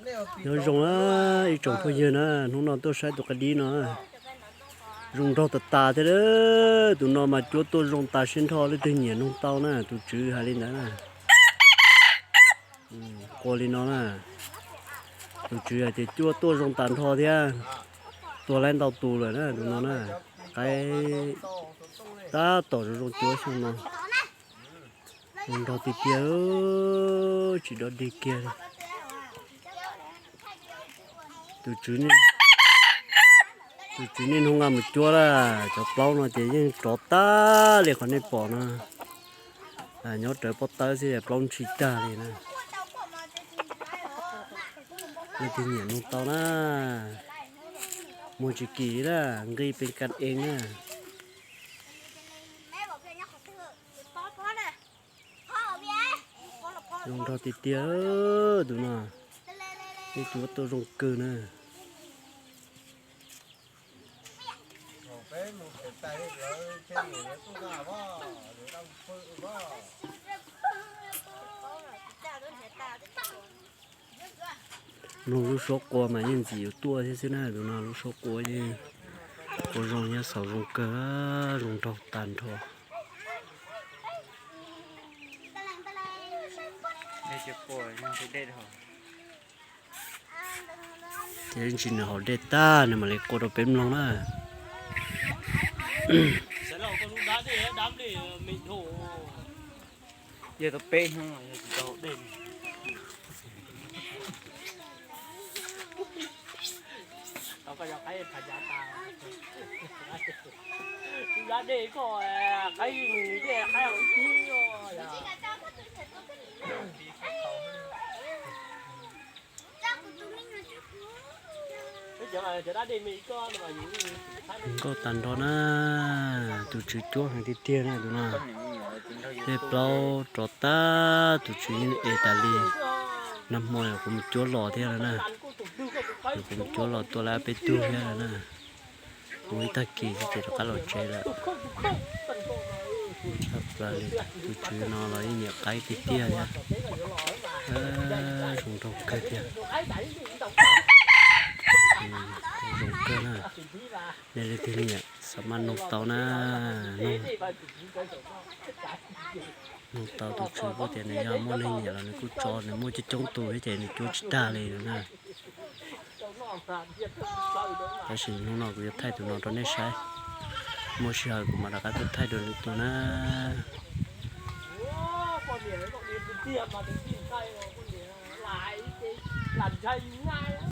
Nyob zoo na, ib tsoom phooj ywg na, hnub no tuaj saib tus qaib dib no. Zoo nraug tas tas thiab. Tus no mas cuab tuaj zoo tas siab nrho, leej twg nyiam nug tau na, tus tswv hais li ntawd na. Qua li no na. Tus tswv hais tias cuab tuaj zoo tas nrho thiab. Tua laib ntau tus lawm na tus no na. Qaib tab tom zoo zoo cuab xyoo no. Zoo nraug tiag tiag, tsis dog dig kiag li. Tus tswv, tus tswv niaj hnub nqa mus cuab lawm, cov plaub no ces yeej rov tag li qhov nej pom no. Nyob rawv pob tawb xwb plaub ntshis tag li na. Leej twg nyiam nug tau na. Muag tsis kim na, nqi pes kas ees na. Zoo nraug tiag tiag tus no. Ib tug tuaj zoo kawg na. Mloog lub suab qua mas yeej ntxim yuav tuaj thiab xwb na, tus no lub suab qua yeej qua zoo nyob xaus zoo kawg, zoo nraug tag nrho. Ces ntsis nws haus dej tag nws mam li qua rau peb mloog na. Yog tau peb hnub tsis tau haus dej. Dab dej koj, qaib mus dej qaib ib tib. Nkauj tag nrho na, tus tswv cuab heev tiag tiag na tus no. Tej plaub rov tag, tus tswv yeej es tas li. Nag hmo yog kuv mus cuab los thiab lawm na. Yog kuv mus cuab los tua lawm peb tug thiab lawm na. Mus ib tag kis ces rov qab los tsev lawm. Tshaj plaws li, tus tswv no los yeej nyiam qaib tiag tiag thiab. Zoo nraug kawg thiab. Zoo kawg na. Nej leej twg nyiam xav mas nug tau na. Nug tau tus tswv kuj tias nws yog muaj neeg nyiam los nws kuj tso, nws muaj coob coob tus thiab ces nws cuab tsis tag li na. Tab sis hnub no kuv yuav thaij tus no rau nej saib. Muaj sij hawm kuv mam rov qab tuaj thaij dua lwm tus na.